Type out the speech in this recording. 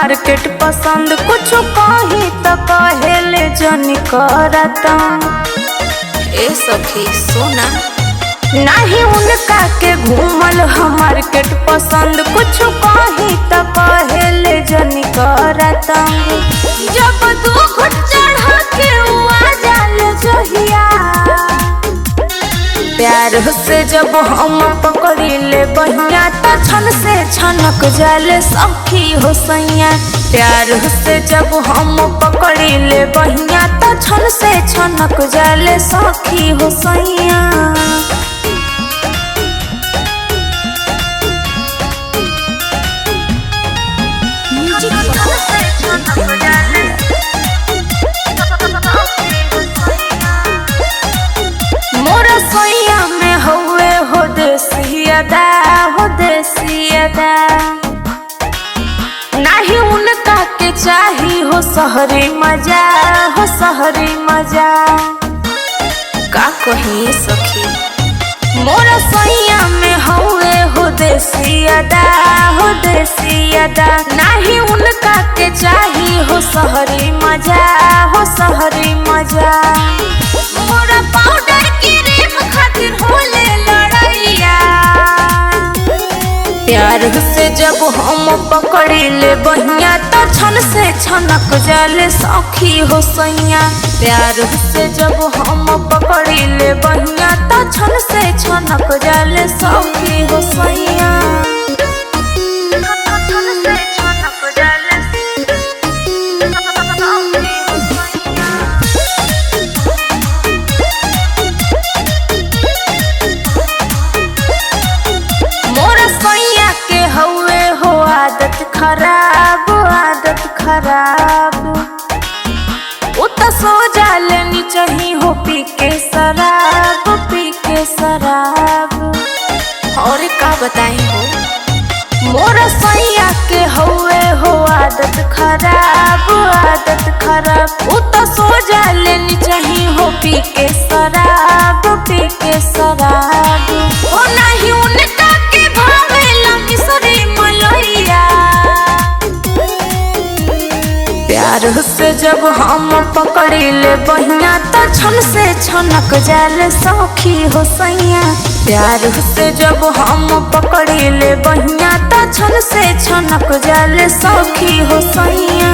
Market पसंद, कुछ कही त कहेले जनी करता। ए सखी सोना, नाही उनका के घूमल हम मार्केट पसंद, कुछ कही त कहेले जनी करता। जब दू घुट चढ़ा के उआ जाल जहिया, प्यार से जब हम पकड़ी ले बहिया त छन से छनक जाले सखी हो सैया। प्यार से जब हम पकड़ी ले बहिया त छन से छनक जाले सखी हो सैया। मोरा सैया में हौवे हो देसिया दा, हो देसिया दा। नाही उनका के चाही हो शहरी मजा, हो शहरी मजा। का कही सखी, मोरा सैया में हौवे हो देसिया दा, हो देसिया दा। नाही उनका के चाही हो शहरी मजा, हो शहरी मजा। मोरा पाउडर क्रीम खातिर होले लड़ाइया, प्यार से जब हम पकड़ी ले बहिया त छन से छनक जाले सखी हो सैया। प्यार से जब हम पकड़ी ले बहिया त छन से छनक जाले सखी हो सैया। मोरा सैया के हौवे हो आदत खराब, आदत खराब। उ त सो जाले नीचही हो पी के शराब, पी के शराब। और का बताई हो, मोरा सैया के हौवे हो आदत खराब, आदत खराब। उ त सो जाले नीचही हो पी के शराब, पी के शराब। ओ नाही उनका के भावेला मिसरी मलैया, प्यार से जब हम पकड़ी ले बहिया त छन से छनक जाले सखी हो सैया। प्यार से जब हम पकड़ी ले बहिया त छन से छनक जाले सखी हो सैया।